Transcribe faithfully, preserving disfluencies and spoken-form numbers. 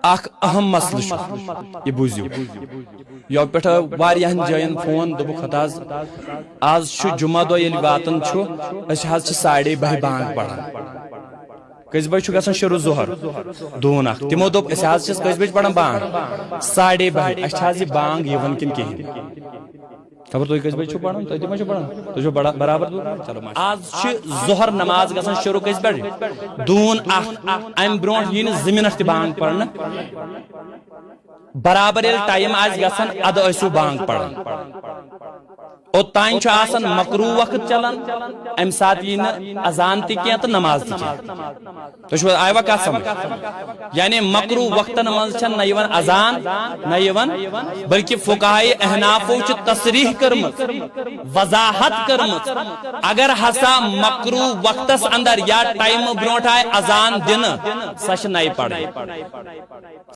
اکھ اہم مسلہٕ چھُ، یہِ بوٗزِو۔ یَوٕ پٮ۪ٹھ واریاہن جاین فون، دوٚپُکھ، "ہتہٕ حظ، آز چھُ جمعہ دۄہ، ییٚلہِ واتان چھُ، أسۍ حظ چھِ ساڑے بہہِ بانگ پران۔" کٔژِ بجہِ چھُ گژھان شروع ظہر؟ دوٗن اکھ۔ تِمو دوٚپ، "أسۍ حظ چھِ کٔژِ بجہِ پران بانگ؟ ساڑے بہہِ۔ اَسہِ چھِ حظ یہِ بانگ یِوان کِنہٕ کِہیٖنۍ؟" خبر تُہۍ کٔژِ بجہِ چھِو پران؟ تُہۍ تہِ ما چھِو پران؟ تُہۍ چھِو بڑا-، برابر دوٗر؟ چلو، ماشاء اللہ۔ آز چھِ ظہر نماز گژھان شروع کٔژِ بجہِ؟ دوٗن اکھ۔ امہِ برونٛٹھ یی نہٕ زٕ منٹ تہِ بانگ پرنہٕ۔ برابر ییٚلہِ ٹایم آسہِ گژھان، ادٕ ٲسِو بانگ پران۔ اوٚتام چھُ آسان مکروہ وقت چلان، امہِ ساتہٕ یی نہٕ اذان تہِ کینٛہہ تہٕ نماز تہِ کینٛہہ۔ تُہۍ چھِو، آیوا کتھ سمجھ؟ یعنی مکروہ وقتن منٛز چھنہٕ نہ یِوان اذان، نہ یِوان، بلکہ فقہائے احنافو چھِ تصریح کٔرمٕژ، وضاحت کٔرمٕژ، اگر ہسا مکروہ وقتس اندر یا ٹایمہٕ برونٛٹھ آے اذان دِنہٕ، سۄ چھِ نَیہِ پرٕنۍ۔